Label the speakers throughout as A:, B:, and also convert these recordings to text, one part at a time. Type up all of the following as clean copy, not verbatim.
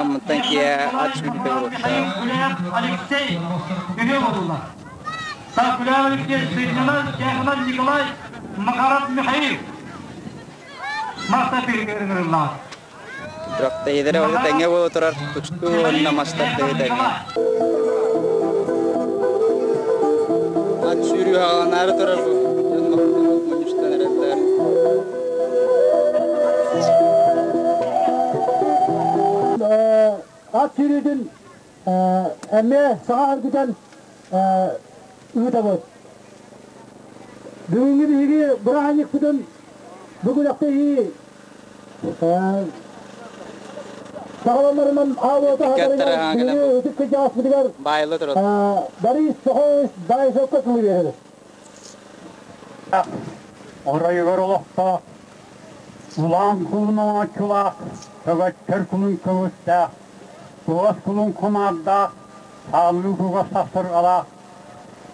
A: Мантан киэһэ ат сүүрдэ буолуохтаах.
B: Алексей Кирилловна. Сакуляев Алексей Соединена Чехонов Николай Макаров Михаил. Мастер переговорила.
A: Күрэхтэһиилэрэ барыта тэҥҥэ буола турар тустуу уонна мастар тыһы тэҥҥэ. Ат сүүрүү хааланаары турар бу. Дьон мунньустан эрэллэр.
B: Ат сүүрүүтүн эмиэ саҥа эргитэн ыытабыт. Бүгүҥҥү биһиги бырааһынньыкпытын бу күрэхтэһии саҕаланарынан аалуота
A: Икки
B: биһиги ытык кырдьаҕаспытыгар
A: Баайылла турар.
B: Борис Сохович Баайсовка тылы биэрэбит.
C: Оройугар олохтоох улаан кулун оҥоччулаах, сөгөттөр кулун көмүстээх, кугас кулун кумаардаах, сааллыы кугас сахсырҕалаах,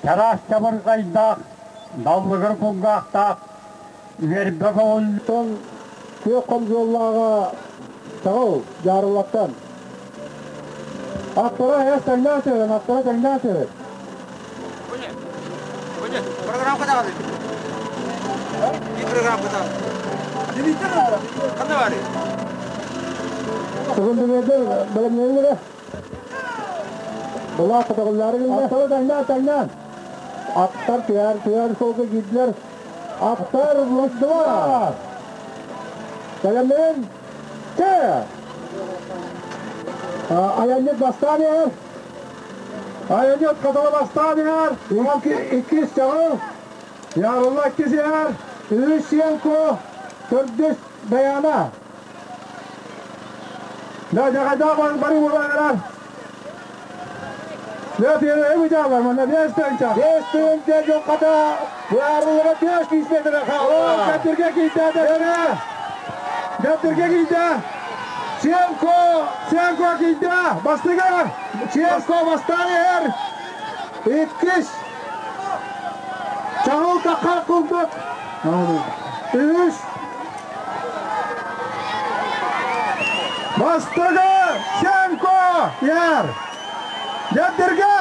C: чараас чабырҕайдаах, даллыгыр кулгаахтаах, үөрбэ көҕүл
B: Тон күөх хомзуоллааҕа Чаҕыл Дьаарыллаттан. Аттара эс тэҥнээн түһэн, аттара тэҥнээн түһэн.
A: Программа даҕаны. Программа Ханна бары?
B: Секундомердер бэлэмнэнилэрэ. Былаах көтөҕүллээри гынна. Аттара тэҥнээн тэҥнээн. Аттар түһэр түһэр суолга киирдилэр. Аттар два. Бэлэмнэнин. Тэ. Айанньыт бастаан иһэр. Айанньыт хотоҕо бастаан иһэр. Иккис чаҕыл. Ярулла иккис иһэр. Үһүс Сенко. Төрдүс Даяна. Да, дьаҕайдаах бары уоланнар. Биэс тыһыынча дьон быһаарыллыга 500 метрэ хаалла. Кэтиргэ киирдэ Кэтиргэ киирдэ. Сенко, Сенко киирдэ. Бастыга. Сенко бастаан иһэр. Иккис. Чаҕыл таххар курдук. Үһүс. Бастыгы Сенко иһэр. Дьэбдиргэ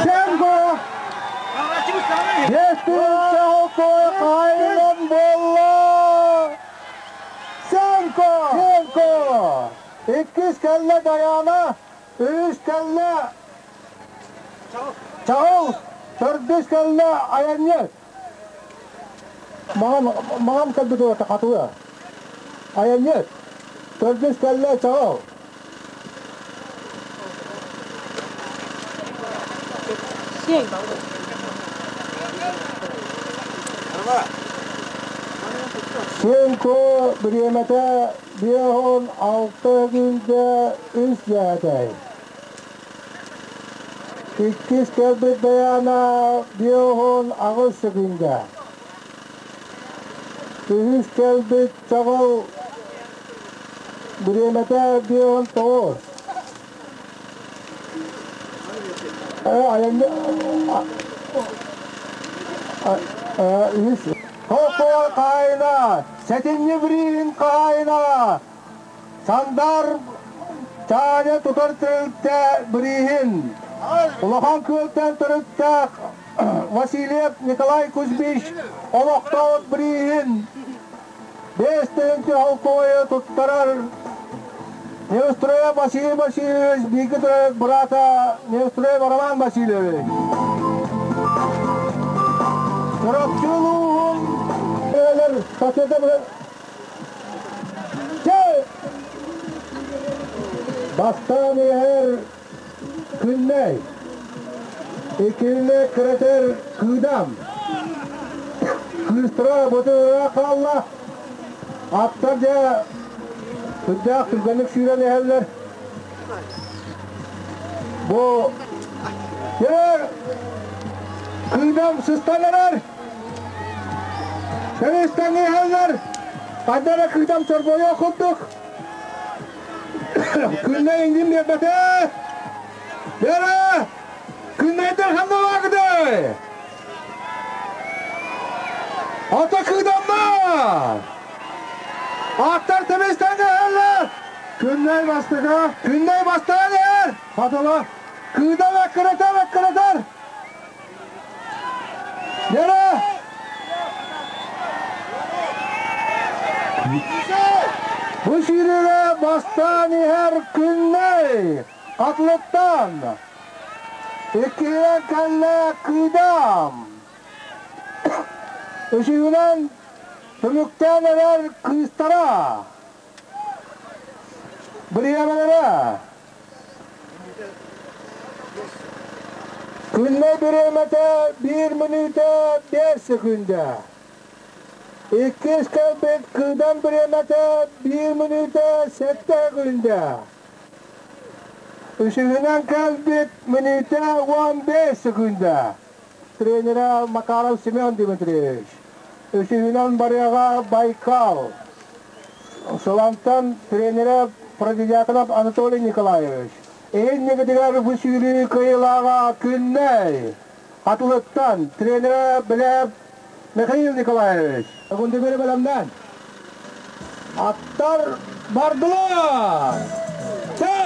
B: Сенко 5 тыһыынча хаайынан буолла. Сенко! Сенко! Иккис кэллэ Даяна, үһүс кэллэ Чаҕыл, төрдүс кэллэ Айанньыт. Маҕан, маҕан кэлбит уота хатыа. Айанньыт, төрдүс кэллэ Чаҕыл. Сенко бириэмэтэ 56 күндэ үс дьээтэй. Иккис кэлбит Дайаана 58 секунда. Үһүс кэлбит Чаҕыл бириэмэтэ 59. Үһүс Хохол хаһаайына, сэтинньи бирииһин хаһаайына Сандар Чаана тутар тэрилтэ бирииһин Улахан Күөлтэн төрүттээх Васильев Николай Кузьмич олохтоох бирииһин 5 тыһыынча холкуойу туттарар Неустроев Василий Васильевич бииргэ төрөөбүт быраата Неустроев Роман Васильевич. Чурапчы улууһун Бастаан иһэр Күннэй, иккиһинэ кырэтэр Кыыдам. Кыыстара бутура хаалла. Аттар дьэ сүрдээх түргэнник сүүрэн иһэллэр. Бу Кыыдам сыстан эрэр. Тэристэн иһэллэр. Ханна эрэ кыыдам чорбойуох курдук. Күннэй иҥнин биэрбэтэ. Бэрэ! Күннэйдэр ханна бааргытай? Ата кыыдамма! Аттар тэбистэн иһэллэр. Күннэй бастыга. Күннэй бастаан иһэр. Хатыла. Кыыдам эккирэтэр, эккирэтэр. Нерэ! Бу сүүрүүгэ бастаан иһэр Күннэй Хатылыттан. Иккиһинэн кэллэ Кыыдам. Үсүһүнэн түмүктээн эрэр кыыстара. Бириэмэлэрэ. Күннэй бириэмэтэ биир мүнүүтэ биэс секүндэ. Иккис кэлбит Кыыдам бириэмэтэ биир мүнүүтэ сэттэ секүндэ. Үсүһүнэн кэлбит мүнүүтэ 15 секүндэ. Тренерэ Макаров Семен Дмитриевич. Үсүһүнэн барыаҕа Байкал. Сылантан тренерэ Продедяконов Анатолий Николаевич. Иннигитигэр бу сүүрүү кыайыылааҕа Күннэй. Хатылыттан тренерэ Беляев Михаил Николаевич. Күндүгүрү бэлэмнээн. Аттар бардылар! Чэ!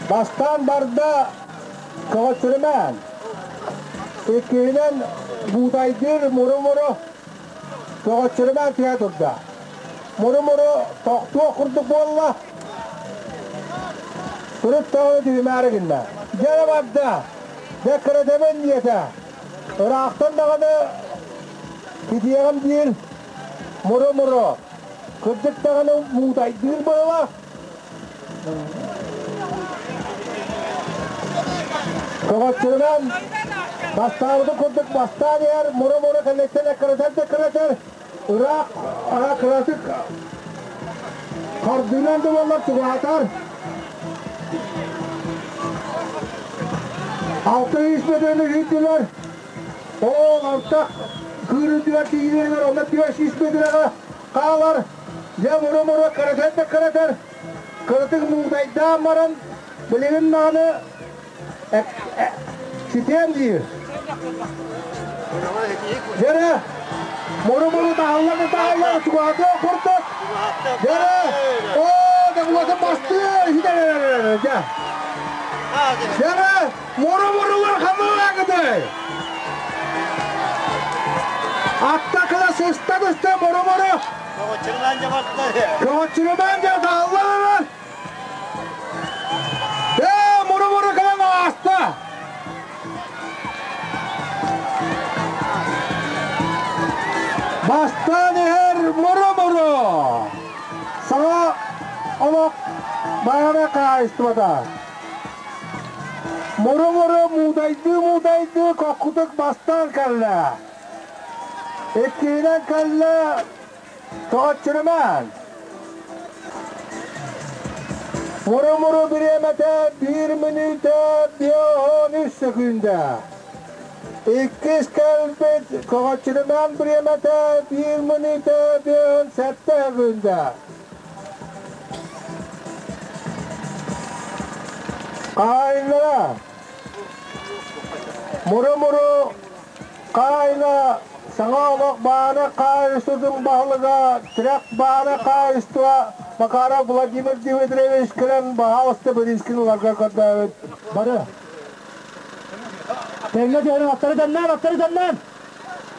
B: Бастаан барда Көҕөччүрүмээн. Иккиһинэн Буутайдыыр муру-муру Көҕөччүрүмээн түһэ турда. Муру-муру тохтуох курдук буолла. Турут тоҕо түһүмээри гынна. Дьэ барда. Дьэ кыратабын диэтэ. Ыраахтан даҕаны китиэҕим диир муру-муру. Кырдьык даҕаны муутайдыыр быһыылаах. Көҕөччүрүмэн бастаабытын курдук бастаан иһэр, муру-муру кэнниттэн эккирэтэр да эккирэтэр, ыраах ара кыратык хардыынан да буоллар чугаһатар. 600 метрини киирдилэр. Ол антах кыырыытыгар тиийдилэр, онно 500 метрэҕэ хаалар. Дьэ муру-муру кыратар да кыратар, кыратык муутайдаан баран, билигин даҕаны ситиэм диир. Дьэрэ, муру-муру таһыллар да таһыллар, чугаһатыах курдук. Дьэрэ, оо, дабылатын бастыыр, ситэр дьэ. Дьэрэ, муру-мурулар ханныгы Аттакыла сыста сыста муру-муру. Көҕөччүрүмээн дьэ таһыллар. Ээ, муру-муру кэлэн ааста. Бастаан иһэр муру-муру. Саҥа олох баара хаһаайыстыбата. Муру-муру муудайдыы-муудайдыы коккутук бастаан кэллэ. Иккиһинэн кэллэ Тоҕоччурумаан. Муру-муру бириэмэтэ биир мүнүүтэ 53 сөкүүндэ. Иккис кэлбит Көҕөччүрүмээн бириэмэтэ биир мүнүүтэ 57 сөкүүндэ. Хаайыннара Муру-муру хаайына саҥа олох баана хаайыстытын баһылыга Тирэх баана хаайыстыба Макаров Владимир Дмитриевич кэлэн баһаалыста бириискин ыларга көрдөөбүт.
D: Бары. Тэҥҥэ түһэрин аттары дэннээн, аттары дэннээн!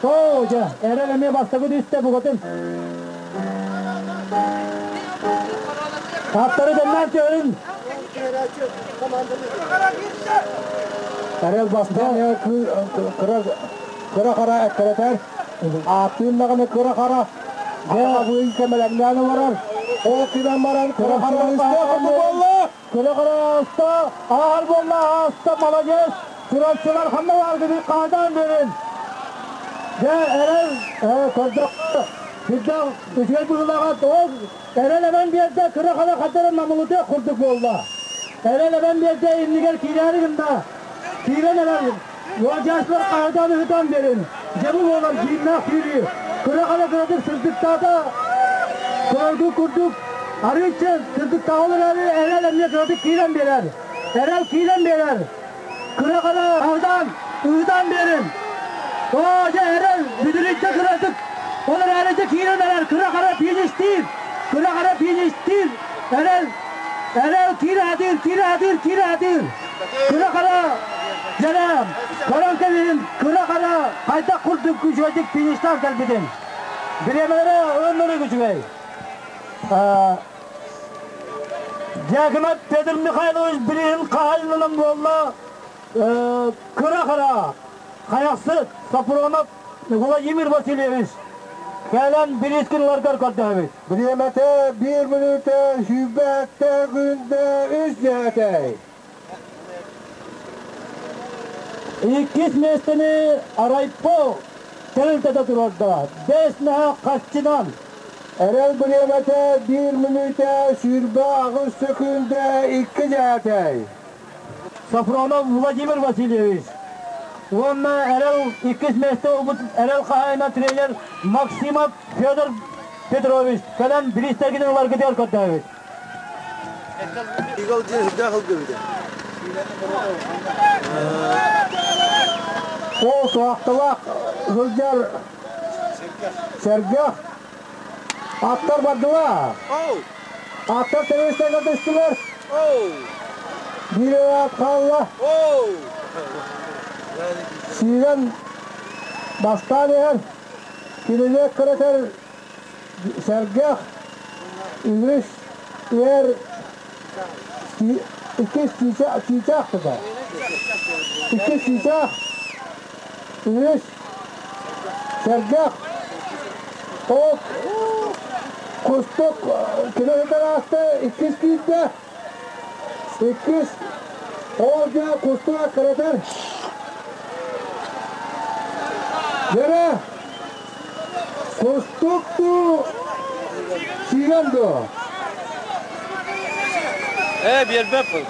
D: Оо, дьэ, эрэл эмиэ бастакы түстэ букатын. Аттары дэннээн түһэрин.
B: Эрэл бастаан кыра кыра хара эккирэтэр, ааттыын даҕаны кыра хара, дьэ абыын кэмэлэҥнээн олорор. Ол кимэн баран кыра хара истэ буолла.
D: Кыра хара ааста, аар буолла ааста, молодец! Чурапчылар ханна бааргыный хаһытаан берин. Дьэ, эрэл көрдөххө, сүрдээх үчүгэй быһыылааҕа ол эрэл эбэн биэрдэ, кыра-хара хардары намылытыах курдук буолла. Эрэл эбэн биэрдэ, иннигэр киирээри гынна. Киирэн эрэр уолдьааччылар хаһытаан ыһытаан биэрин. Дьэ бу буолар дьииннээх киирии. Кыра-хара кыратык сырдыктаата, көрөргүт курдук арыычча сырдыктааҕын эрээри эрэл эмиэ кыратык киирэн биэрэр. Эрэл киирэн биэрэр. Кыра-хара хаһытаан, ыытан биэрин. Оо, дьэ, эрэл, бүдүрүйдэ кыратык. Ол эрээри дьэ киирэн эрэр, кыра-хара фиништиир. Кыра-хара фиништиир. Эрэл, Эрэл киирэ киирэ киирэ Кыра-хара дьэрэ, көрөн кэлин, кыра-хара хайдах курдук үчүгэйдик фиништаан кэлбитин. Бириэмэлэрэ өннөрүк үчүгэй. Дьяконов Петр Михайлович билигин хаһайынынан буолла кыра-хара Хайахсыт Сапронов Владимир Васильевич кэлэн бириискин ыларгар көрдөһөбүт.
B: Бириэмэтэ биир мүнүүтэ сүүрбэттэ күндэ үс дьээтэй.
D: Иккис миэстэни Арайпо тэрилтэтэ туруорда. Бэс наһаа харчынан.
B: Эрэл бириэмэтэ биир мүнүүтэ 28 сөкүүндэ икки дьээтэй.
D: Сафронов Владимир Васильевич уонна Эрэл иккис миэстэ ылбыт Эрэл хаһаайына тренер Максимов Федор Петрович кэлэн бириистэргитин ыларгытыгар көрдөһөбүт.
E: Игол диэн сүрдээх ылгыбыта.
B: Ол туохталаах сылдьар сэргэх аттар бардылар. Аттар тэбистэргэ түстүлэр. Биир ат хаалла. Сиигэн бастаан иһэр кинини кыратар сэргэх үгүс иһэр иккис чыычаах тутар. Иккис чыычаах үгүс сэргэх ол кустук километр ааста иккис киирдэ иккис ол дьэ кустук аккыратар Дьэрэ кустук дуу сиигэн дуо
A: Ээ, биэрбэппин.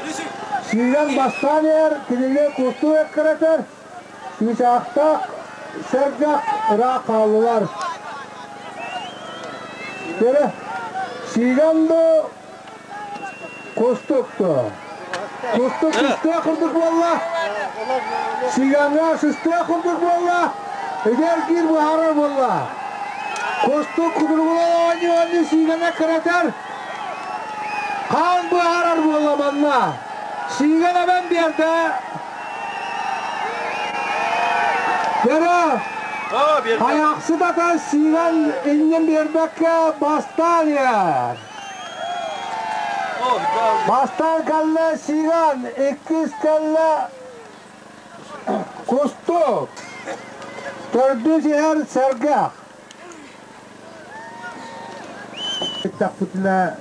B: Сиигэн бастаан иһэр кинини кустук эккирэтэр чыычаахтаах сэргэх ыраах хааллылар. Дьэрэ сиигэн дуу кустук дуу Кустук сыстыа курдук буолла. Сигаҥҥа сыстыа курдук буолла. Эгер киир быһаарар буолла. Кустук кутуругунан оонньуу-оонньуу сиигэнэ кыратар. Хаан быһаарар буолла манна. Сиигэн эбэн биэрдэ. Дьэрэ, хайахсыт ата сиигэн иннин биэрбэккэ бастаан иһэр. Бастаан кэллэ Сиган, иккис кэллэ Кустук, төрдүс иһэр Сэргэх. Эттэхпитинэ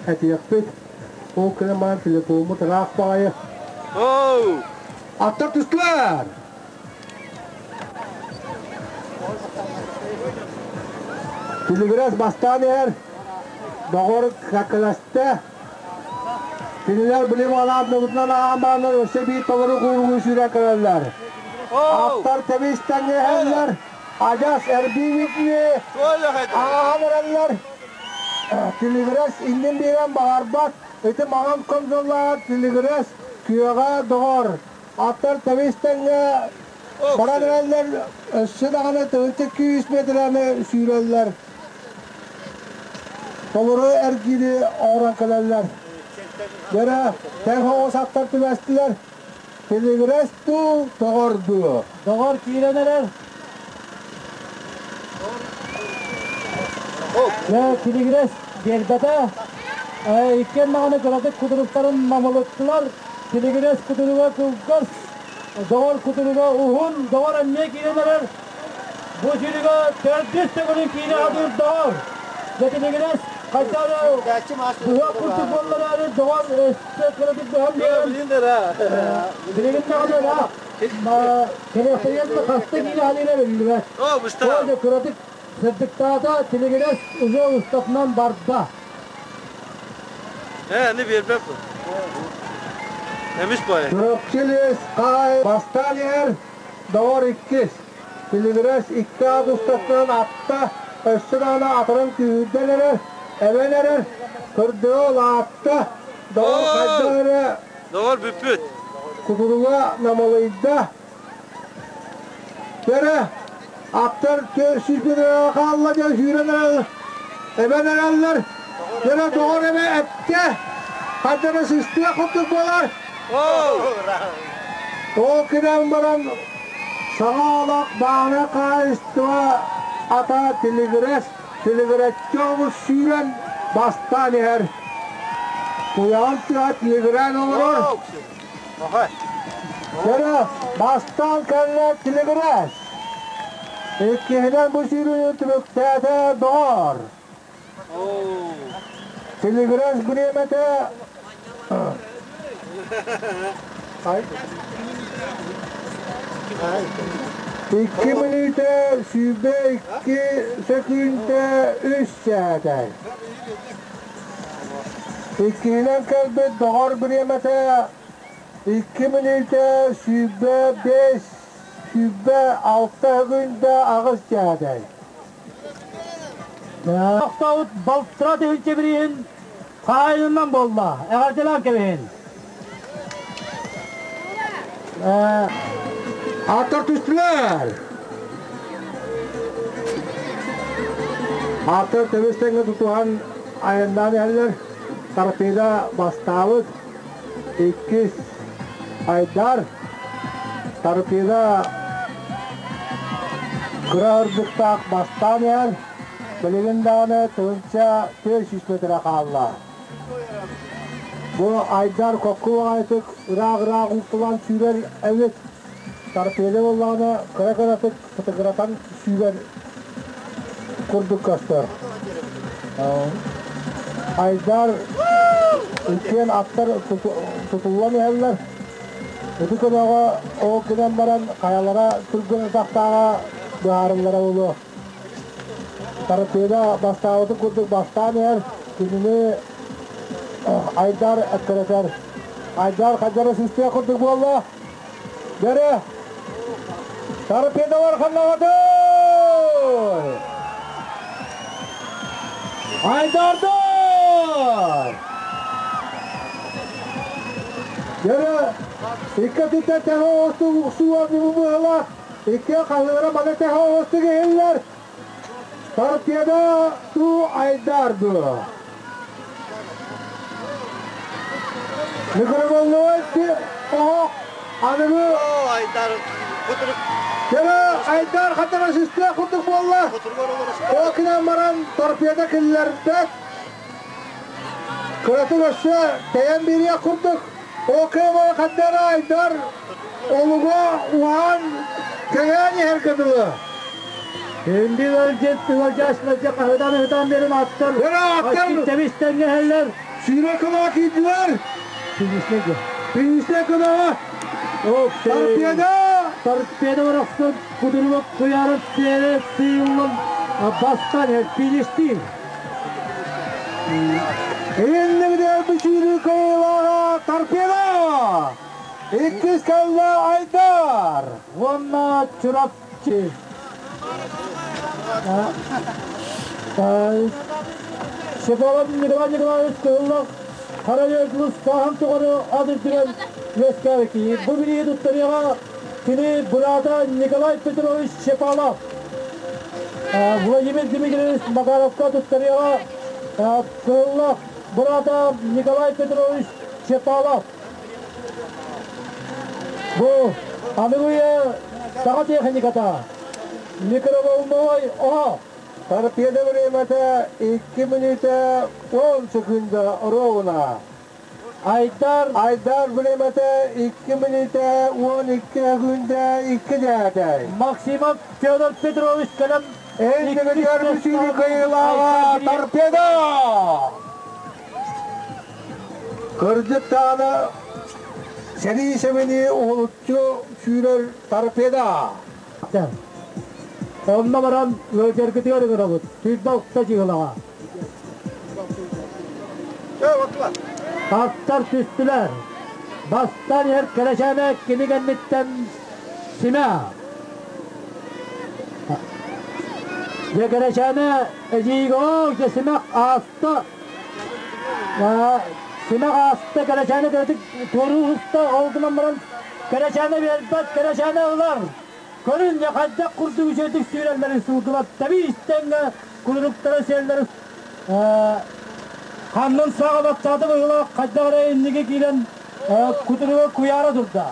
B: этиэхпит, ол гынан баран телефоммут ыраах баҕайы. Аттар түстүлэр! Тилигирэс бастаан иһэр, доҕор кэккэлэстэ. Кинилэр билим анаабытынан ааһан бараннар өссө биир толору кууругу сүүрэн кэлэллэр. Аттар тэбис тэҥҥэ иһэллэр, адьас эрбии ааһан эрэллэр. Тилигирэс иннин биэрэн баҕарбат, ити маҥан комсоллааҕа Тилигирэс күөҕэ доҕор. Аттар тэбис тэҥҥэ баран эрэллэр, өссө даҕаны 1200 метрэни сүүрэллэр. Толору эргиири оҥорон кэлэллэр. Дьэрэ, тэҥ соҕус аттар түбэстилэр. Тилигирэс дуу, доҕор дуу?
D: Доҕор киирэн эрэр. Дьэ, Тилигирэс биэрбэтэ. Иккиэн даҕаны кыратык кутуруктарын намылыттылар. Тилигирэс кутуруга кылгас, доҕор кутуруга уһун, доҕор эмиэ киирэн эрэр. Бу сүүрүгэ төрдүс төгүлүн киирэ сатыыр доҕор. Дьэ, Тилигирэс хайдах эрэ быһа курдук буоллар эрээри, доҕор өссө кыратык быһан биэрэн, билигин даҕаны ыраах. Кэлиэхтэригэр да хаста киирэ сатыыра биллибэт. Ол дьэ кыратык сырдыктаата, Тилигирэс уже устатынан барда.
A: Ээ, аны биэрбэппин. Эмис баайа.
B: Чурапчы лес хаай бастаан иһэр, доҕор иккис. Тилигирэс икки ат устатынан атта, өссө даҕаны атырын күүһүрдэн эрэр, эбэн эрэр, кырдыга улаатта, доҕор хайдах эрэ
A: Доҕор бүппүт.
B: Кутуруга намылыйда. Кэрэ, аттар 400 хаалла диэн сүүрэн эрэл, эбэн эрэллэр. Дьэ доҕор эмэ эптэ. Хардара сыстыа курдук буолар. Ол кэнэн баран саҥа олох баана хаһаайыстыба ата тилигирэс, тилигирэччи оҕус сүүрэн бастаан иһэр. Туйаҕын тыаһа тилигирээн олорор. Дьэ, бастаан кэллэ тилигирэс. Иккиһинэн бу сүүрүүнү түмүктээтэ доҕор. Тилигирэс бириэмэтэ 2 мүнүүтэ 22 сөкүүндэ 3 сээтэй. Иккиһинэн кэлбит доҕор бириэмэтэ 2 мүнүүтэ 25 26 сөкүүндэ 8 сээтэй.
D: Тохтообут балтыра тыһыынча бирииһин хаһаайынынан буолла. Эҕэрдэлээн кэбиһин.
B: Аттар түстүлэр. Аттар тэбис тэҥҥэ тутуһан айаннаан иһэллэр. Торпеда бастаабыт. Иккис Айдар. Торпеда кыра ырдыктаах бастаан иһэр. Билигин даҕаны тыһыынча 400 метрэ хаалла. Бу Айдар кокку баҕайытык ыраах-ыраах уктулан сүүрэр эбит. Торпеда буоллаҕына кыра-кыратык сытыгыратан сүүрэр курдук көстөр. Айдар иккиэн аттар тутуллан иһэллэр. Ити көмөҕө ол гынан баран хайалара түргэн атахтааҕа быһаарыллара буолуо. Торпеда бастаабытын курдук бастаан иһэр, кинини Айдар эккирэтэр. Айдар хадьара сыстыах курдук буолла. Бэрэ! Торпедалар ханнаҕытый? Айдардар! Бэрэ! Икки өттүттэн тэһэ оҕустук уксуу оонньуу быһыылаах. Икки хаһыыра маны тэһэ оҕустук иһиллэр. Торпеда туу Айдар дуо? Микроволновай оһох аныгы
A: Айдар
B: Кэлэ Айдар хатара систиэх курдук буолла. Ол гынан баран торпеда киллэрбэт. Кыратык өссө тэйэн биэриэх курдук. Ол кыамара хаттара Айдар олуга уһаан кэҥээн иһэргэ дылы.
D: Күндү ыалдьыт, ыалдьааччыларга хаһыытаан-ыһытаан биэрэн аттар,
B: аттар
D: тэбис тэҥҥэһэллэр.
B: Сүүрэ кылаа киирдилэр. Финишнэй кылаа. Торпеда!
D: Торпеда барахсан кутуруга куйаарын сиэрэ сыыллан бастан фиништиир.
B: Иннигинэ бүтүүрүү кыайыылааҕа Торпеда! Иккис кэллэ Айдар!
D: Уонна Чурапчы. Шепалов Николай Николаевич Кыһыллах Харайыклы сааһын тухары ат үрдүнэн үөскээбит. Бу билии туттарыаҕа кини быраата Николай Петрович Шепалов Владимир Дмитриевич Макаровка туттарыаҕа Кыһыллах быраата Николай Петрович Чепалов. Бу аныгы үйэ саҥа техниката микроволновой оһох.
B: Торпеда времята 2 минута 10 секунда ровно.
D: Айдар
B: Айдар времята 2 минута 12 секунда 2 дээтэй.
D: Максимов Федор Петрович кэлэн
B: Эндигер бүтүүнү кыйылааҕа Торпеда! Кырдьык даҕаны сэрии сэбини уһулуччу сүүрэр Торпеда!
D: Онно баран ыалдьаргытыгар ыҥырабыт. Сүүрбэ алта дьыалаҕа. Аттар түстүлэр. Бастан иһэр кэрэчээнэ кини кэнниттэн симэ. Дьэ кэрэчээнэ эдьиийгэ дьэ симэх ааста. Симэх ааста кэрэчээнэ кэрэтик туоруу уста ол гынан баран кэрэчээнэ биэрбэт кэрэчээнэ ылар. Көрүн дьэ хайдах курдук үчүгэйдик сүүрэллэрин сылгылар тэбиис тэҥҥэ кулуруктара сиэллэрин. Ханнын саҕа баттааты быһыылаах хайдах эрэ инники киирэн кутуруга куйаара турда.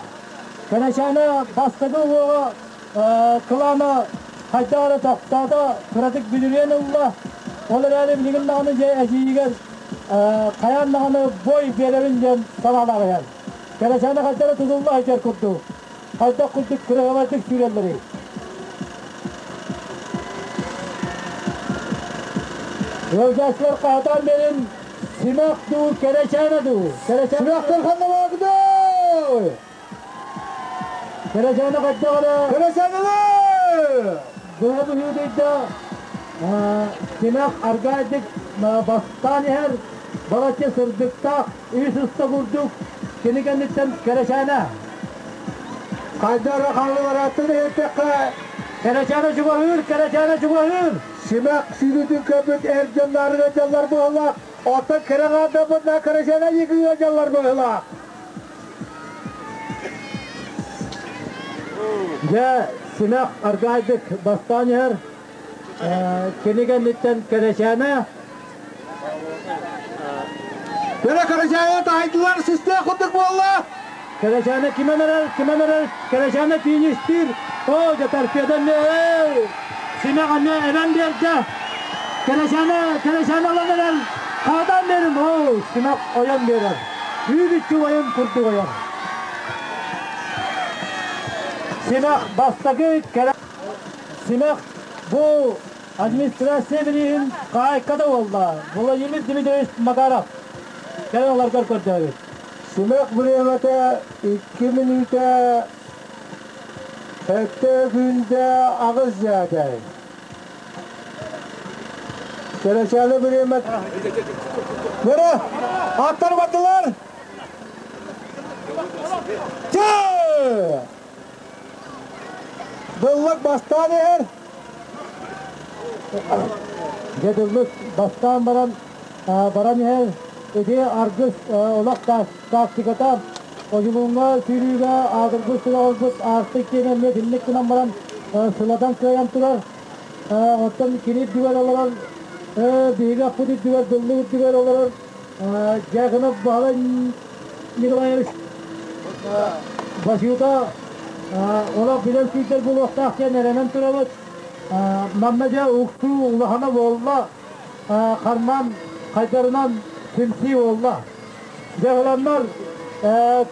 D: Кэрэчээнэ бастакы уоҕа кылаана хайдах эрэ тохтоото, кыратык бүдүрүйэн ылла. Ол эрээри билигин даҕаны дьэ эдьиийигэр хайаан даҕаны бой биэрэбин диэн санаалаах иһэр. Кэрэчээнэ хайдах эрэ тутулла сылдьар курдук. Хайдах курдук кыраһыабайдык сүүрэллэрий? Ыалдьааччылар хаһытаан биэрин Симэх дуу, Кэрэчээнэ дуу? Кэрэчээнэ
B: Симэхтэр ханналаахыдый?
D: Кэрэчээнэ хайдах эрэ
B: Кэрэчээнэлэр!
D: Быһа быһыытыйда Симэх аргаайдык бастаан иһэр, балачча сырдыктаах, үс уста курдук кини кэнниттэн Кэрэчээнэ.
B: Хайда эрэ хааллараттан иһиттэххэ
D: Кэрэчээнэ чугаһыыр, Кэрэчээнэ чугаһыыр!
B: Симэх сүүрүүтүн көрбүт эр дьоннорун дьаллар быһылаах, оттон кыра аҥаардаммытына Кэрэчээнэ йыгыыга дьаллар быһылаах.
D: Дьэ, Симэх аргаайдык бастаан иһэр. Кини кэнниттэн Кэрэчээнэ.
B: Кэрэ Кэрэчээнэ таайдылар систээх курдук буолла.
D: Кэрэчээнэ кимэн эрэр, кимэн эрэр, Кэрэчээнэ фиништиир. Оо, дьэ торпеда эмиэ, Симэх эмиэ эбэн биэрдэ. Кэрэчээнэ, Кэрэчээнэ ылан эрэр. Хаатаан биэрин, оо, Симэх ойон биэрэр. Үүт-үччү ойон курдук ойор. Симэх бастакы кэрэ Симэх бу администрация бирииһин хаайка да буолла. Владимир Дмитриевич Макаров кэлэн олоргор көрдөөбүт.
B: Симэх бириэмэтэ 2 мүнүүтэ 7 күндэ 8 дьээтэй. Кэрэчээнэ бириэмэ Бөрө! Аттар бардылар! Чэ! Дыллык бастаан иһэр.
D: Дьэ Дыллык бастаан баран баран иһэр. Ити аргыс олох тактиката Одьулууҥҥа сүүрүүгэ аатырбыт сүрэҕирбит аартык диэн эмиэ итинник гынан баран сылатан кыайан турар. Оттон кини үрдүгэр олорор, биһиги аппыт үрдүгэр, Дыллык үрдүгэр олорор Дьяконов Баһылай Николаевич Васюта олох билэн сүүрдэр буолуохтаах диэн эрэнэн турабыт. Манна дьэ уксуу улахана буолла, хармаан хайдарынан симсии буолла. Дьэ ыланнар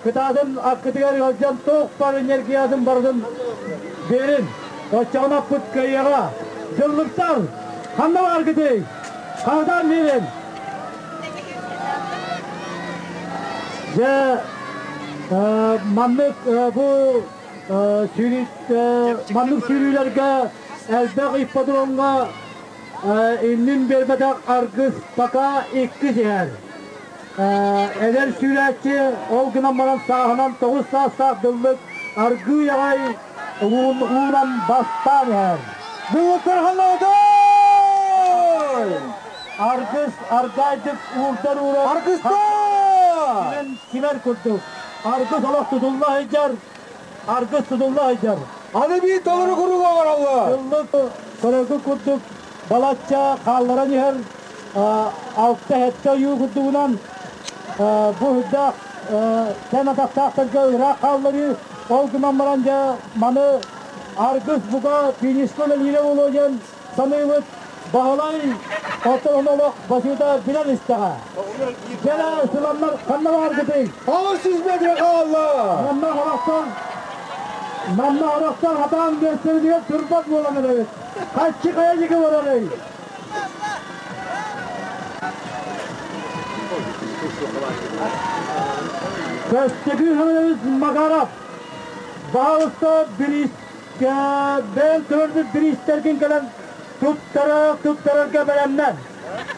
D: кытаатын аккытыгар ыалдьан туох бар энергиятын барытын биэрин. Оччоҕуна аппыт кыайыаҕа. Дьыллыктар, ханна бааргытый? Хаһытаан биэрин. Дьэ, маннык бу маннык сүүрүүлэргэ элбэх ипподромҥа иннин биэрбэтэх аргыс пока иккис иһэр. Эдэр сүүрээччи ол гынан баран сааһынан 9 саастаах дыллык аргыый аҕай уунан бастаан иһэр.
B: Дыллыктар ханнаҕытай?
D: Аргыс аргаайдык уурдар уурар.
B: Аргыстар!
D: Кимэр курдук. Аргыс олох тутулла сылдьар. Аргыс тутулла сылдьар.
B: Аны биир толору куруук оҥороллор.
D: Дыллык көрөргүт курдук балачча хаалларан иһэр алта-сэттэ ойуу курдугунан бу үрдээх тэн атахтаахтарга ыраах хаалларыы ол гынан баран дьэ маны аргыс бука финишка үлэлиирэ буолуо диэн саныыбыт. Баһылай оттон олох басыыта билэн истэҕэ. Дьэ сыламнар ханна бааргытый?
B: 800 метр хаалла!
D: Манна хорохтор манна хорохтор хатаан биэрсэбитигэр турбат буолан эрэбит. Хаччы хайа диэки барарый? Көстөкүү Хабырович Макаров баһылыста бириис бэйэҥ көрбүт бириистэргин кэлэн туттара туттарарга бэлэмнэн.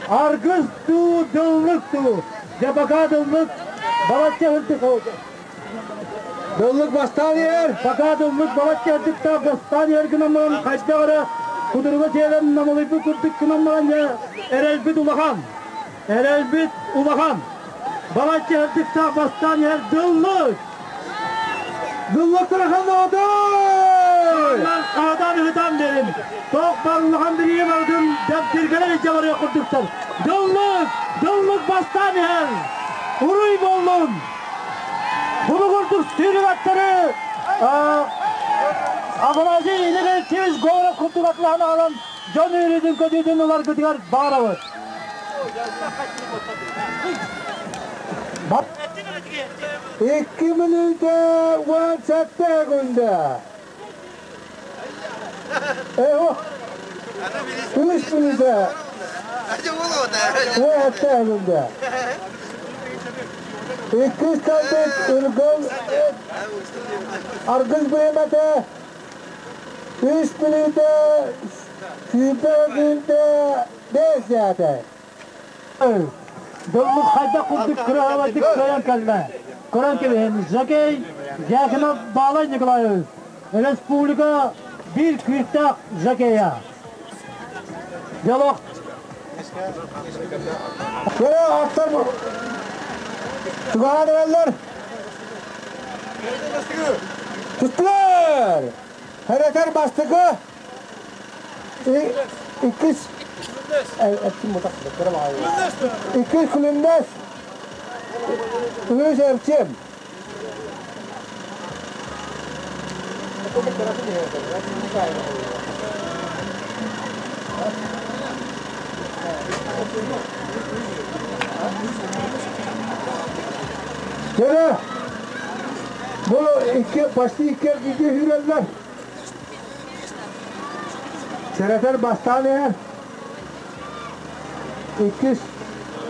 D: Аргыс дуу, дыллык дуу, дьэ пока дыллык балачча ырдык
B: Дыллык бастаан иһэр.
D: Пока дыллык балачча ырдыктаах бастаан иһэр гынан баран хайдах эрэ кутуруга тиэлэн намылыйбыт курдук гынан баран дьэ эрэлбит улахан. Эрэлбит улахан. Балачча ырдыктаах бастаан иһэр дыллык.
B: Дыллыктара ханнаҕытай?
D: Аатан ыһытан берин. Тоқ бар улахан бириге бардым, дәптергелер илдьэ барыах курдуктар. Дыллык! Дыллык бастаан иһэр. Уруй буоллун! Булугурдук сүүрүк аттары Афанасий Иннокентьевич Говоров курдук атлаһан аҕалан дьон үөрүүтүн көтүүтүн ыларгытыгар баҕарабыт.
B: 2 мүнүүтэ 17 секунда. Үс мүнүүтэ 17 секунда. Иккис кэлбит Үргэл Аргыс бириэмэтэ үс мүнүүтэ 20 5 сээтэ.
D: Дыллык хайдах курдук кыраһабайдык кыайан кэллэ. Көрөн кэбиһин, Жакей Дьяконов Баалай Николаевич, республика биир күүстээх жокейа. Дьолох.
B: Көрө аттар чугаһаан эрэллэр. Туттулар! Хэрэтэр бастакы иккис иккис күлүмнэс үһүс Эрчим. Gene bu iki, почти iki iki hüreller. Сэрэтэр бастаан иһэр. Иккис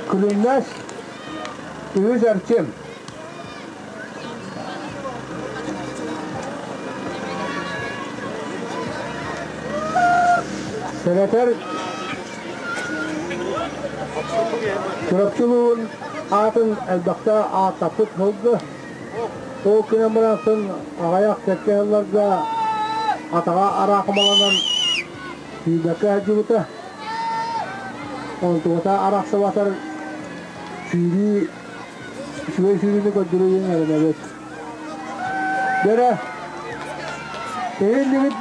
B: Күлүмнэс, үһүс Эрчим. Сэрэтэр Чурапчы улууһун аатын элбэхтэ ааттаппыт сылгы. Ол күнэн барахсан аҕыйах кэккэ сылларга атаҕа араахымаланан сүүрбэккэ сылдьыбыта. Онтугата арахсыбатар сүүрүү үчүгэй сүүрүүнү көрдөрүү диэн эрэнэбит. Дөрө иһин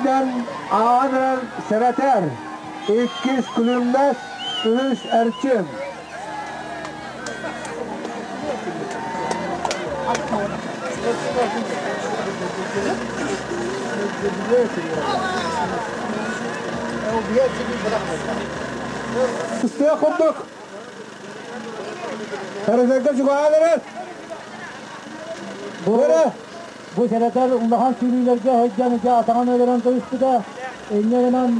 B: ааҕан эрэр сэрэтэр иккис Күлүмнэс, үһүс Эрчим. Тустуох курдук. Сэрэтэргэ чугаһаан эрэр.
D: Бу сэрэтэр улахан сүүрүүлэргэ сылдьан ити атаҕын өлөрөн кэбиспитэ. Инньэ гынан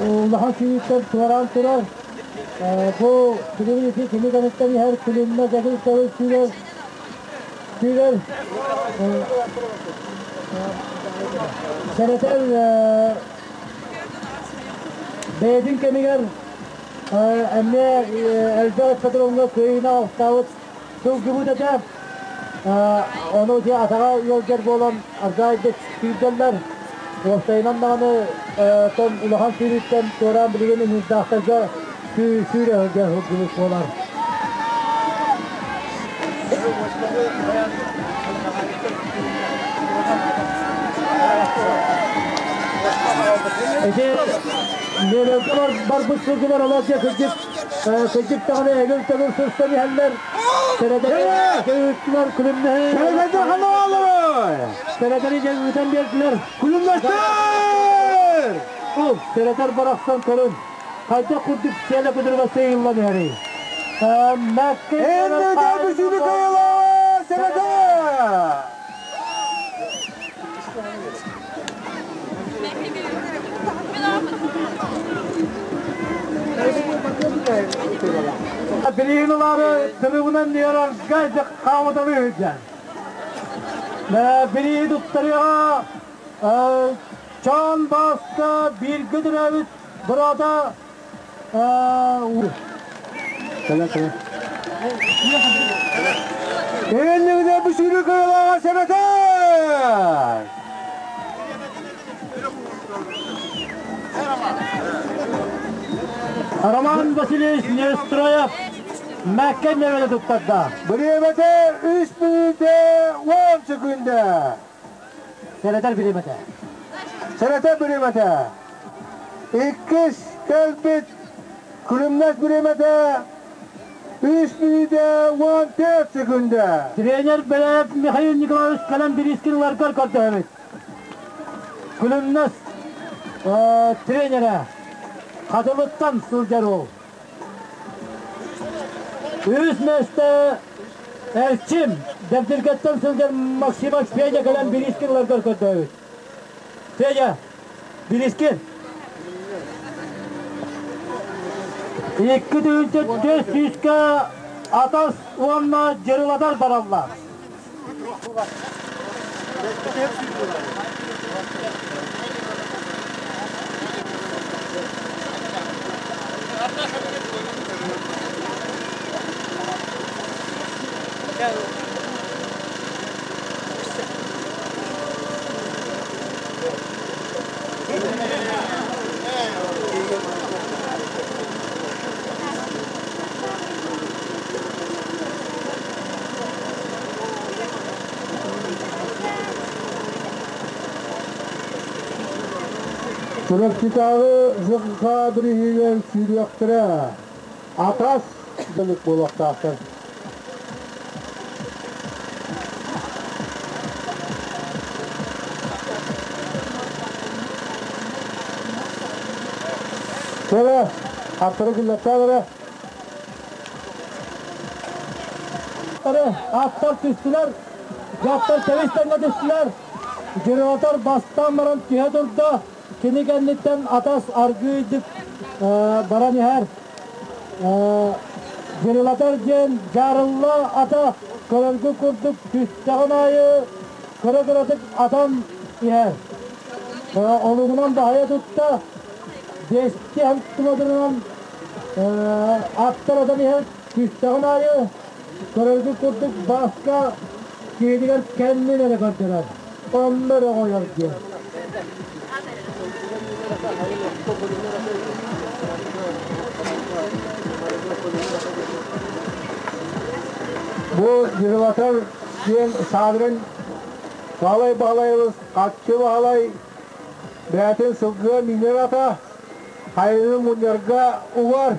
D: улахан сүүрүүттэн туораан турар. Бу билигин ити кини кэнниттэн иһэр күлүммэ дэгил төгүл сүүрэр сүүрэр сэрэтэр бэйэтин кэмигэр эмиэ элбэх ипподромҥа кыайыыны аҕалтаабыт сылгыбыт этэ. Ону ити атаҕа ыалдьар буолан ардаайдык сүүрдэллэр. Уопсайынан даҕаны тон улахан сүүрүүттэн туораан билигин ыҥыырдаахтарга сүүрэ сылдьар сылгыбыт буолар. Ити Миэлэлгэ барбыт сылгылар олор дьэ кырдьык кырдьык даҕаны эгил-төгүл сырсан иһэллэр. Сэрэтэр күлүмнэһи
B: Сэрэтэр ханаалары!
D: Сэрэтэр дьэ ыытан биэрдилэр.
B: Күлүмнэстэр!
D: Ол сэрэтэр барахсан көрүн. Хайдах курдук сиэлэ күдүргэ сыйыллан иһэрий. Мәкке
B: Эннүдэ бүсүнү кайыла сэрэтэр!
D: Билигин ылаары тырыбынан ньыарарга хаамыталыы сылдьар. Билии туттарыаҕа Чаан Бааска бииргэ төрөөбүт быраата
B: Эннүдэ бүсүнү кайыла сэрэтэр!
D: Роман Васильевич Нестроев Мэккэ миэбэлэ туттарда.
B: Бириэмэтэ 3 мүнүүтэ 10 секунда.
D: Сэрэтэр бириэмэтэ.
B: Сэрэтэр бириэмэтэ. Иккис кэлбит Күлүмнэс бириэмэтэ 3 мүнүүтэ 14 секунда.
D: Тренер Беляев Михаил Николаевич кэлэн бириискин ыларгар көрдөһөбүт. Күлүмнэс тренерэ Хатылыттан сылдьар уол. Үс миэстэ Эрчим Дэбдиргэттэн сылдьар Максимов Федя кэлэн бириискин ыларгар көрдөһөбүт. Федя, бириискин. 2400-кэ Атас уонна Дьырылатар бараллар.
B: Чурапчытааҕы ЖКХ бирииһигэр сүүрүөхтэрэ Атас дылык буолуохтаахтар. Кэлэ, аттары киллэртээ
D: Аттар түстүлэр, дьахтар тэбис тэҥҥэ түстүлэр. Генератор бастаан баран түһэ турда. Кини кэнниттэн Атас аргыыйдык баран иһэр. Генератор диэн дьаарылла ата көрөргө курдук түстэҕин аайы кыра-кыратык атан иһэр. Олугунан баһыйа тутта, биэсти хантыматынан Аттар атан иһэр түстэҕин аайы көрөргүт курдук Бааска киһитигэр кэннин эрэ көрдөрөр, онно эрэ оҕойор диэн.
B: Бу Дьырылатар диэн саадырын Баһылай Баһылайабыс Хаччы Баһылай бэйэтин сылгыга миинэр ата Хайыны мунньарга угар.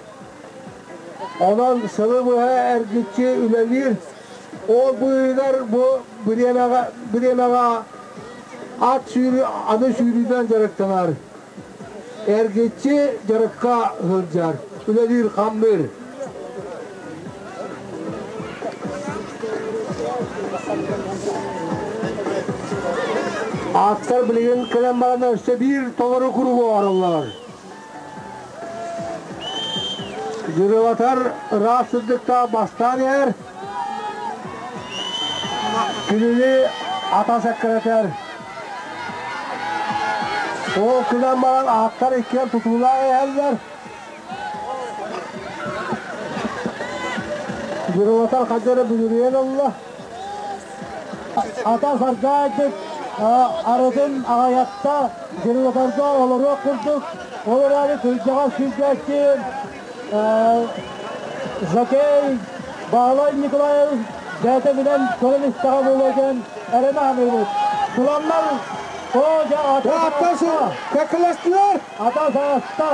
B: Онон сылы быһа эргиччи үлэлиир. Ол быыһыгар бу бириэмэҕэ, бириэмэҕэ ат сүүрүү, аны сүүрүүнэн дьарыктанар. Эргиччи дьарыкка сылдьар, үлэлиир, хамныыр. Аттар билигин кэлэн баран өссө биир толору кругу оҥороллор. Дьырылатар ыраас сырдыктаах бастаан иһэр. Кинини ата сэккирэтэр. Ол гынан баран аттар иккиэн тутуулаах иһэллэр. Дьырылатар хадьа эрэ бүдүрүйэн ылла.
D: Ата сардаайдык арытын аҕайатта дьырылатарга олоруох курдук, ол эрээри кырдьаҕас сүүрдээччи Жакей Баһылай Николаевич бэйэтэ билэн көрөн истэҕэ буолуо диэн эрэнэ саныыбыт. Тураннар оо дьэ ата
B: Кэккэлэстилэр!
D: Ата сааста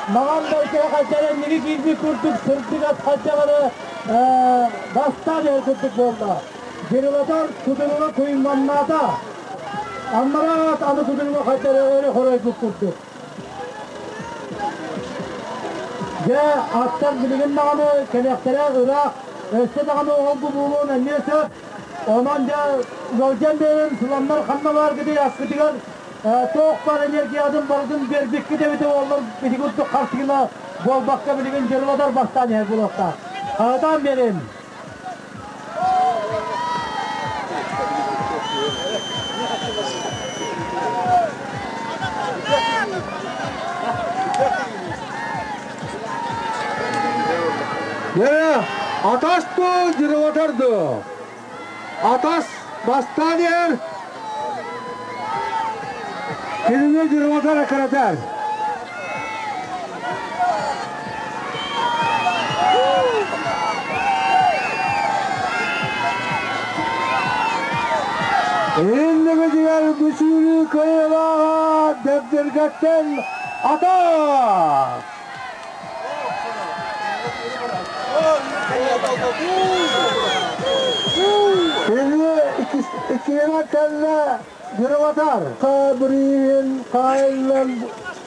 D: маҥан бэркэ хайдах инники киирбит курдук сырдык ат хайдах эрэ бастаан иһэр курдук буолла. Дьырылатар кутуруга куйумнаннаата. Аннараат аны кутуруга хайдах эрэ өрө хоройбут курдук. Дьэ, аттар билигин даҕаны кэлиэхтэрэ ыраах, өссө даҕаны ол-бу буолуон эмиэ сөп. Онон дьэ, ыалдьан биэрэн сыламнар ханна бааргытый аскытыгар туох баар энергиятын барытын биэрбиккит эбитэ буоллар ити курдук хартыына буолбакка билигин дьырылатар бастаан иһэр буолуохтаах. Хаһытаан биэриим.
B: Дьэ, атас дуу, дьырылатар дуу? Атас бастаан иһэр, кинини дьырылатар эккирэтэр. Иннибитигэр бүсүүрүү кыайыылааҕа Дэбдиргэттэн Атас! Кини иккиһинэн кэллэ Дьырылатар. Бирииһин хаайыллан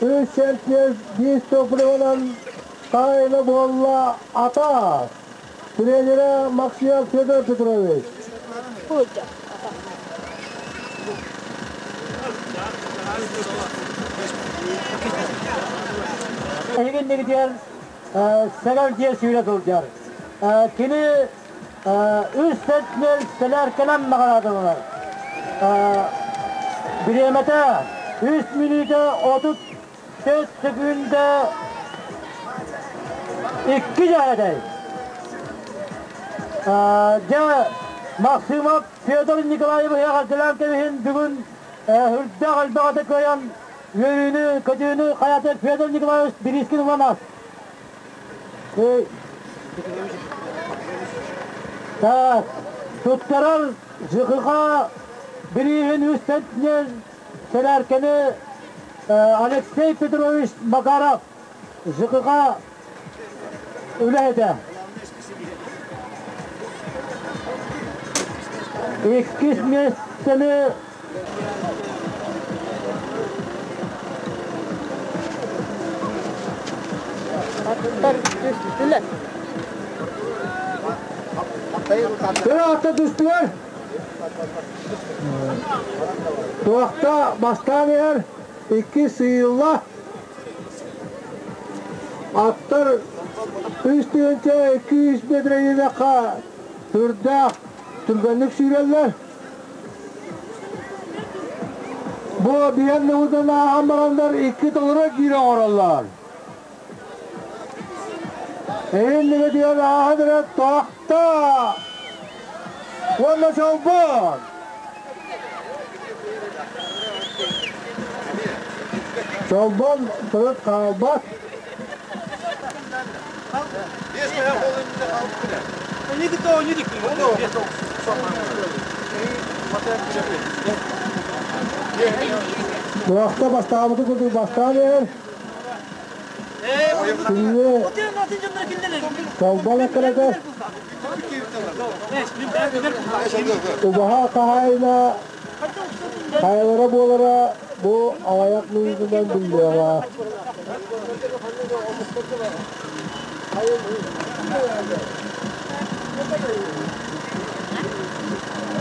B: үс сентнер биир топливонан хаайына буолла Атас. Тренерэ Максимов Федор Петрович.
D: Эһигиннигитигэр сэгэр дьиэ сүүрэ сылдьар. Кини үс сентнер сэлээркэнэн наҕараадаланар. Бириэмэтэ 3 мүнүүтэ 34 секүндэ 2 дьээтэй. Дьэ, Максимов Федор Николаевиһы эҕэрдэлээн кэбиһин бүгүн үрдээх элбэх аты кыайан үөрүүнү, көтүүнү хайата Федор Николаевич бириискин ылан аас. Так, туттарар ЖКХ бирииһин үс центнер сэлээркэни Алексей Петрович Макаров ЖКХ үлэһитэ. Иккис миэстэни
E: Аттар түстүлэр.
B: Кыра түстүлэр. Туохта бастаан иһэр икки сыыйылла. Аттар 3 200 метрейдеха түрдээх түргэнник сүүрэллэр. Бу биэн нугутан ааһан бараннар икки толору киирэ оҥороллор. Эһин ааһан эрэ тохто! Уонна Чолбон! Чолбон төрүт хаалбат. Туохта бастаабыты курдук бастаан иһэр. Кинини Чолбон эккирэтэр. Убаһа хаһаайына хайалара буолара бу аҕыйах мүнүүтүнэн биллиэҕэ.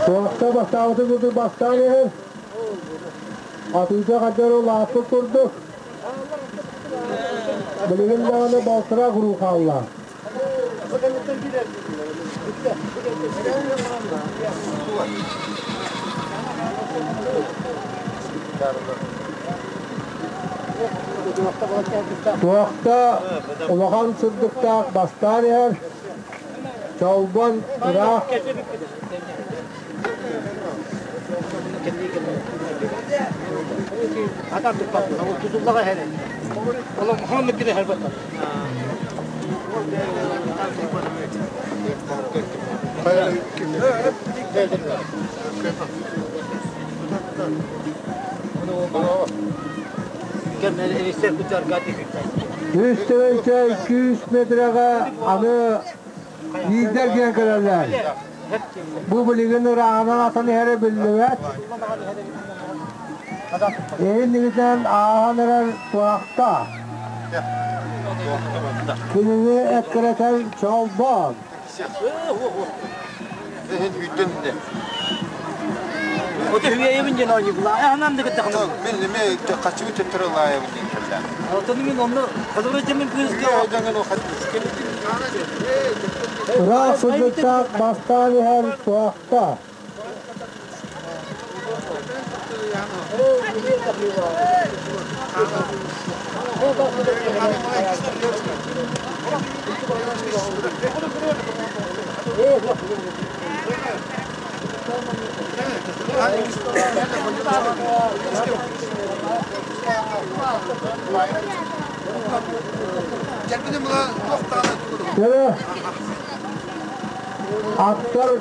B: Туохта бастаабытын курдук бастаан иһэр. Атыыта хаддары улааппыт курдук. Билигин даҕаны балтараа куруу хаалла. Туохта улахан сырдыктаах бастаан иһэр, Чолбон ыраах Үс тыһыынча 200 метрэҕэ аны биирдэр диэн кэлэллэр. Бу билигин ырааҕынан atan иһэрэ биллибэт. Иһин ааһан эрэр туохта. Кинини эккирэтэр Чолбон.
E: Ото хүяйыбын ден ойнугла. Анам да кытта.
F: Мен неме качыбы төттөрө лаайыбын ден келді.
E: Отону мен онно кадыры мен кызга.
B: Ыраах сырдыктаах бастаан иһэр туохта. Аттар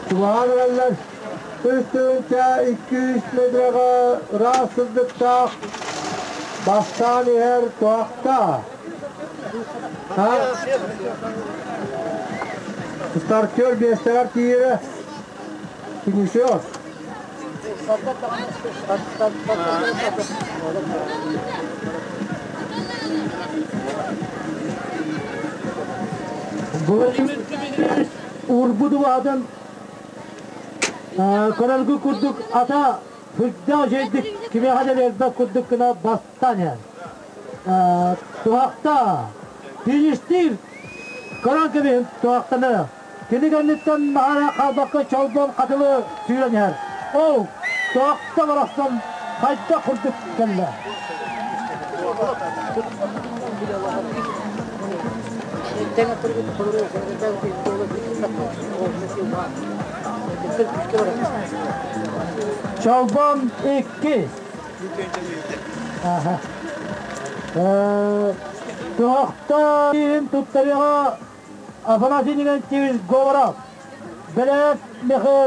B: чугаһаан эрэллэр. Үс тыһыынча 200 метрэҕэ ыраах сырдыктаах бастаан иһэр туохта. Стартер биэстэгэр тиийэрэ финишер.
D: Урбут убаһатын көрөргү курдук ата сүрдээх үчүгэйдик кимиэхэ да биэрбэт курдук гына бастаан иһэр. Туһахта фиништиир көрөн кэбиһин туһахтаны. Кини кэнниттэн наһаа хаалбакка чолбон хатылы сүүрэн иһэр. Ол туһахта барахсан хайдах курдук кэллэ. Чолбон икки. Туохта туттарыаҕа Афанасий Николаевич Говоров, Бэлэп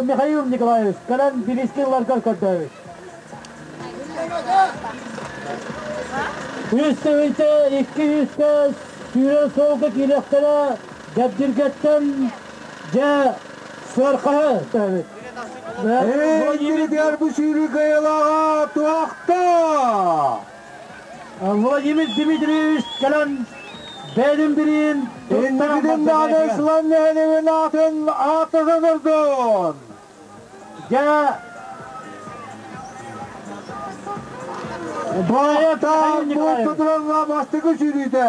D: Михаил Николаевич кэлэн бириискэ ыларгар көрдөөбүт. Үс тыһыынча икки сүүскэ сүүрэр суолга киириэхтэрэ Дэбдиргэттэн дьэ сыархаһы төһөбүт.
B: Эй, бу сүүрүү кыайыылааҕа туохта?
D: Владимир Дмитриевич кэлэн бэйэтин бириин
B: Инникитин даҕаны Сылан нэһилиэгин аатын ааттата турдун!
D: Дьэ,
B: Туохта бу турарга бастакы сүүрүүтэ.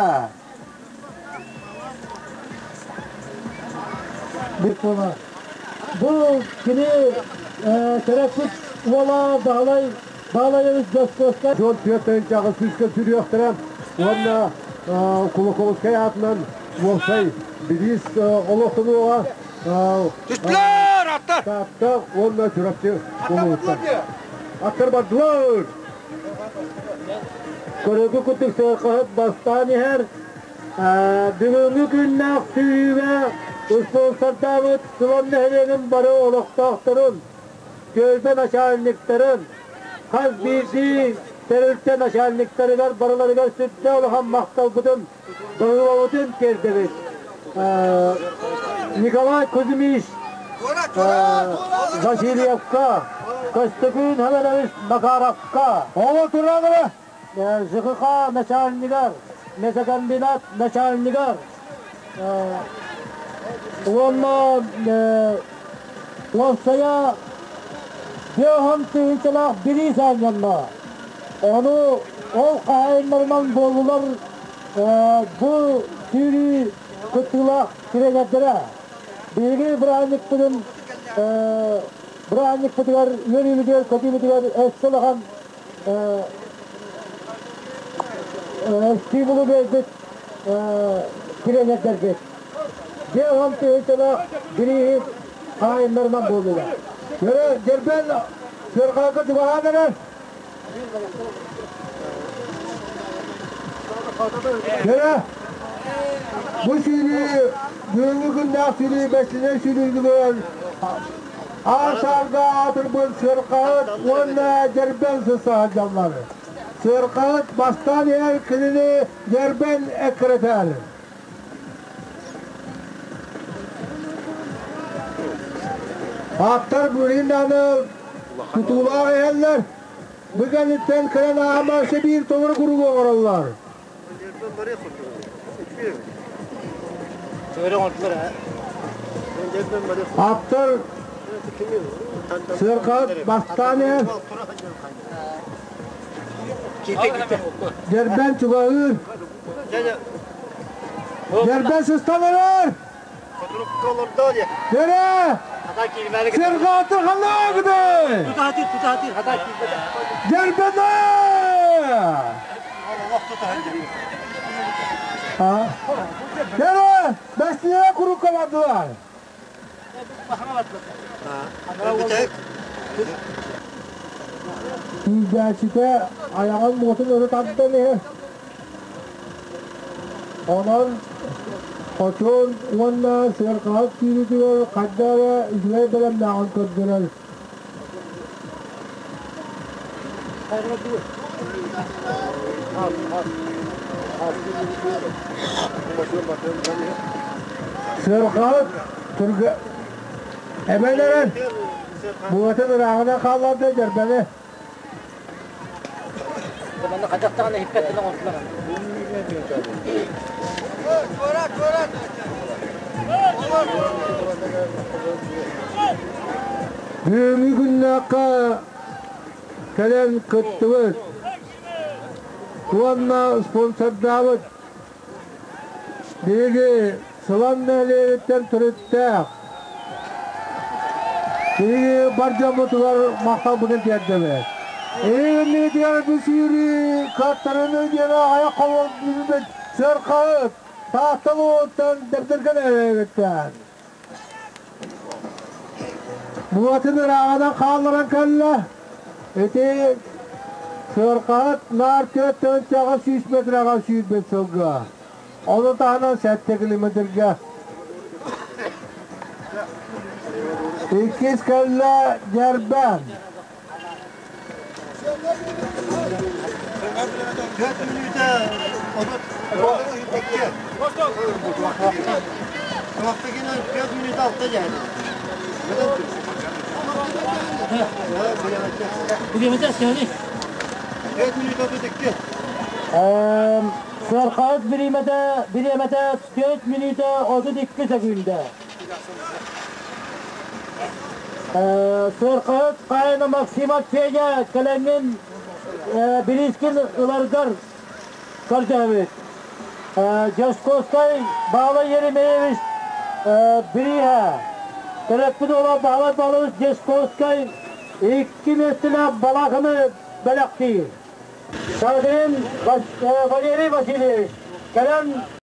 D: Бу кини төрөппүт уола Баһылай Баһылайевич Дьоскуоска
B: Дьон түөрт тыһыынчаҕа сүүскэ сүрүөхтэрэ уонна Кулаковскай аатынан уопсай бириис олохтонуоҕа.
F: Түстүлэр аттар!
B: Таатта уонна Чурапчы улууста. Аттар бардылар!
D: Көрөгү курдук сыархаһыт бастаан иһэр. Бүгүҥҥү күннээх сүүрүүгэ спонсордаабыт Сылан нэһилиэгин бары олохтоохторун, түөлбэ начальниктарын, хас биирдии тэрилтэ начальниктарыгар барыларыгар сүрдээх улахан махталбытын, баһыыбабытын тиэрдэбит. Николай Кузьмич Васильевка, Көстөкүүн Хабарович Макаровка,
B: Оҕо тураҕа
D: ЖКХ начальнигар, мясокомбинат начальнигар уонна уопсайа 50 тыһыынчалаах бириис оонньонно. Ону ол хаһаайыннарынан буоллулар бу сүүрүү кыттыылаах тренердэрэ. Биһиги бырааһынньыкпытын бырааһынньыкпытыгар үөрүүбүтүгэр көтүүбүтүгэр өссө улахан стимулу биэрбит тренердэрбит. 50 тыһыынчалаах бирииһи хаһаайыннарынан буоллулар.
B: Дербен сыарҕаҕа чугаһаан эрэр. Дөрө, бу сүүрүү бүгүҥҥү күннээх сүүрүү бэстинэй сүүрүүтүгэр аар-саарга аатырбыт сыарҕаһыт уонна дьэрбэн сыста сылдьаллар. Сыарҕаһыт бастаан иһэр кинини дьэрбэн эккирэтэр. Аттар билигин даҕаны тутуулаах иһэллэр. Бу кэнниттэн кэлэн ааһамааччы биир толору куруук оҥороллор. Аттар сыарҕаһыт бастаан иһэр. Дьэрбэн чугаһыыр. Дьэрбэн сыстан эрэр. Дөрө! Сырҕаатыр ханныгыды? Дьэрбэнэ! Дөрө! Бэстиэ курукка бардылар. Тиийдээччитэ айаҕын муотун өрө тардан иһэр. Онон хочуон уонна сыарҕаһыт киириитигэр хайда эрэ үчүгэй бэлэмнээҕин көрдөрөр. Сыарҕаһыт түргэ эбэн эрэн быатын ырааҕынан хаалларда дьэрбэни.
E: Манна хадьахтаҕына иһиппэттэн оҥордулар.
B: Бүгүҥҥү күннээххэ кэлэн кыттыбыт уонна спонсордаабыт биһиги Сылан нэһилиэгиттэн төрүттээх биһиги бар дьоммутугар махталбытын тиэрдэбит. Эһигиннигитигэр бу сүүрүү каттарыны диэн аҕыйах холбут сыархаһыт Тааттал уоттан Дэбдиргэ нэһилиэгиттэн. Муотун ырааҕынан хаалларан кэллэ. Ити сыархаһыт наар 4 800 метраҕа сүүрбэт сылга. Ону таһынан 7 километрга. Иккис кэллэ Дьэрбэн.
D: Сыархаһыт бириэмэтэ бириэмэтэ 4 мүнүүтэ 32 секүндэ. Сыархаһыт Каина Максимов Федя кэлэҥҥин бириискин ыларгар көрдөһөбүт. Дьоскуоскай Баалай Еремеевич бирииһэ. Төрөппүт уола Баһылай Павлович Дьоскуоскай икки миэстэлээх балааканы бэлэхтиир. Шадрин Валерий Васильевич кэлэн.